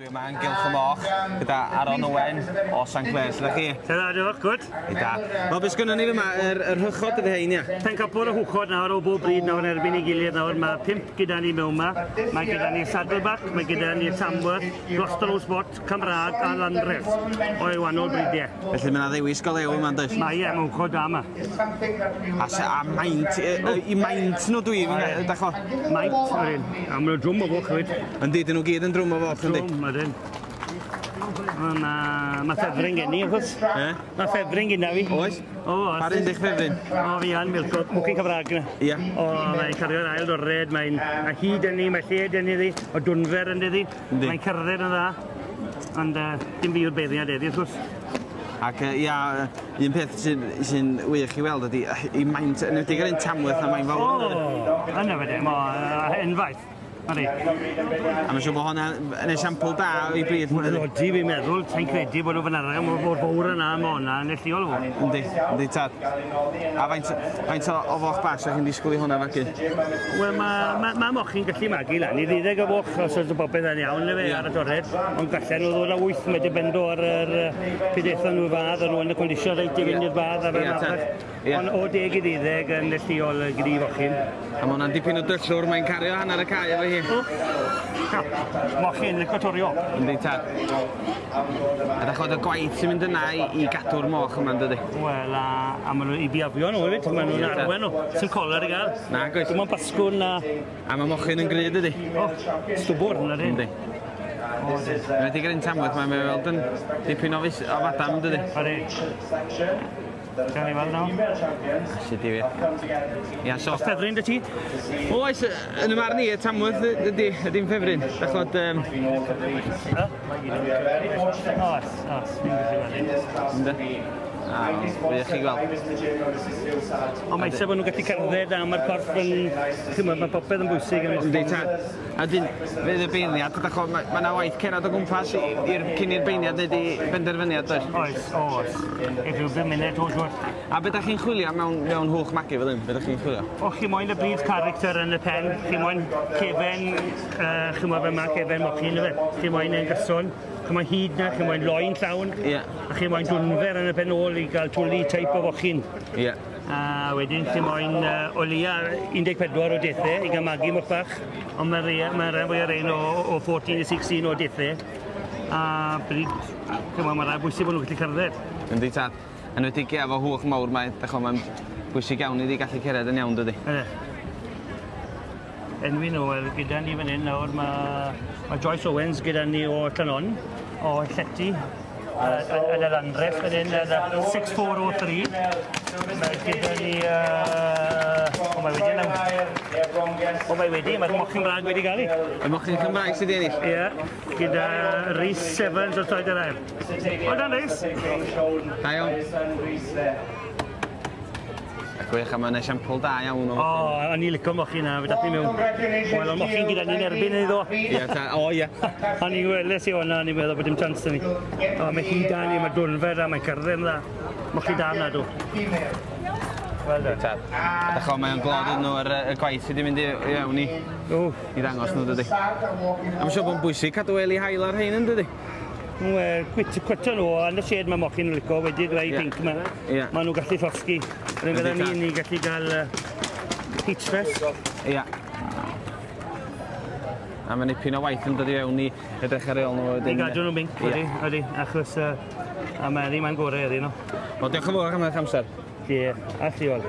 Dwi yma yn Gylch y Moch gyda Aaron Owen o St Clears. Sut chi? Da, diolch, good. Da. Wel, beth sgynnon ni fyma, yr hychod ydy hein, ia? Pencampwr y hwchod nawr o bob bryd nawr yn erbyn ei gilydd nawr. Mae 5 gyda ni mewn yma. Mae gyda ni Saddleback, mae gyda ni Tamworth, Gloucester Old Spot, Cymraeg a Landres o'i wahanol bridiau. Felly mae yna ddewis go lew yma, does? Mae e, mae'n hwchod da yma. A maint, i maint nhw dwi, dach o? Maint, ydyn. A maen nhw'n drwm o foch hefyd. Yndi, dyn nhw gyd yn drwm o foch, yndi? Drwm, ydyn. Mae ffefryn gen i, wrth gwrs. Mae ffefryn gyda fi. Oes? O, oes. Par un di'ch ffefryn? O, fi yn milco, mwcyn Cymraeg yna. Ia. O, mae'n cario'r ail dored, mae'n a hyd yn ni, mae lled yn iddi, o dwnfer yn iddi. Mae'n cerdded yn dda. Ond dim fi yw'r beirniad heddi, wrth gwrs. Ac ia, un peth sy'n wych i weld ydy, i maint, yn enwedig yr un Tamworth a mae'n fawr. O, yna fe dem, o, enfaith. Ydy. A mae'n siŵr bod hwnna yn esiampl da o'i bryd. Wel, odi, fi'n meddwl, sa'n credu bod nhw fan arall, mor fawr yna, mae hwnna yn lleol fo. Yndi, yndi tad. A faint o foch bach sa'ch chi'n disgwyl i hwnna fagu? Wel, mae mochyn gallu magu lan i 12 o foch, os oes popeth yn iawn, efe, ar y torred. Ond gallen nhw ddod â 8, mae dibendo ar yr pryd aethon nhw i fadd, o'n nhw yn y condition reit i fynd i'r badd a fel arall. Ond o 10 i 12 yn lleol gyda i fochyn. A mae hwnna'n dipyn o dyllwr, mae'n cario hanner y cae efo hi. Mochyn, licio torio. Yndi, tad. A dach ch'od y gwaith sy'n mynd yna i gadw'r moch yma, dydy? Wel, a maen nhw i biafio nhw hefyd, maen nhw'n arwen nhw. Sy'n coler i gael. Na, goes. Dim ond basgwn a... A mae mochyn yn gry, dydy? O, stwbwrn, ydy. Yndi. Yn enwedig yr un Tamworth, mae'n weld yn dipyn o fadam, dydy? Ydy. Gawn ni weld nawr. Sut i fi. Ia, so... Oes ffefryn dy ti? Oes, yn y marn i, y Tamworth ydy'n ffefryn. Dach ch'od... Oes, oes, fi'n gallu gweld. Ynddo? A, wych chi gweld. Ond mae eisiau bod nhw'n gallu cerdded a mae'r corff yn... Mae popeth yn bwysig yn Yndi, tad. A dyn, fydd y beirniad, dach ch'od, mae yna waith cerdded o gwmpas cyn i'r beirniad wneud ei benderfyniad, does? Oes, oes. If you've been minute, oes, oes. A be dach chi'n chwilio mewn hwch magu fel hyn? Be dach chi'n chwilio? O, chi moyn y bryd character yn y pen, chi moyn cefen, chi moyn fel ma cefen mochyn, yfe? Chi moyn yn gyson, chi moyn hyd na, chi moyn loen llawn, a chi moyn dwnfer yn y pen ôl i gael twli teip o fochyn. Ie. A wedyn chi moyn o leia 14 o dethau i gael magu moch bach, ond mae rhan fwy o rein o 14 i 16 o dethau. A bryd, ch'mo, mae rhaid bwysig bod nhw'n gallu cerdded. Yndi tad. Yn enwedig efo hwch mawr, mae'n bwysig iawn iddi gallu cerdded yn iawn, dydy? Ydy. Enwi nhw, wel, gyda ni fan hyn nawr, mae Joyce Owens gyda ni o Llanon, o Llety, yn y Landres fan hyn, yn 6403. Mae gyda ni... O, mae wedi nawr. O, mae wedi, mae'r mochyn Cymraeg wedi gael ei. Y mochyn Cymraeg sydd wedi ennill? Ie, gyda Rhys Evans o'r Toed yr Air. O, dan Rhys! Da iawn. A gwych, a mae'n esiampl da iawn o... O, o'n i licio mochyn na, fe dath ni mewn. Wel, o'n mochyn gyda ni'n erbyn iddo. Ie, o ie. O'n i'n weles i hwnna, o'n i'n meddwl bod dim chance ni. O, mae hi da ni, mae dwnfer a mae'n cerdded yn dda. Mochyn da yna, dw. Wel done. Tad. A dach ch'od, mae'n glod iddyn nhw ar y gwaith sydd wedi mynd i fewn i ddangos nhw, dydy. A mae'n siŵr bod yn bwysig cadw eli haul ar rhein, yn dydy? Wel, cwito nhw, yn y shed mae mochyn yn licio, wedi greu pinc yma. Maen nhw'n gallu llosgi. Rwy'n gyda ni, ni'n gallu gael heat stress. Ia. A mae nipyn o waith yn dod i fewn i edrych ar ôl nhw wedyn. I gadw nhw'n binc, ydy, ydy, achos a mae'n mae'n gorau iddyn nhw. Wel, diolch yn fawr am eich amser. Ie, a chi ôl.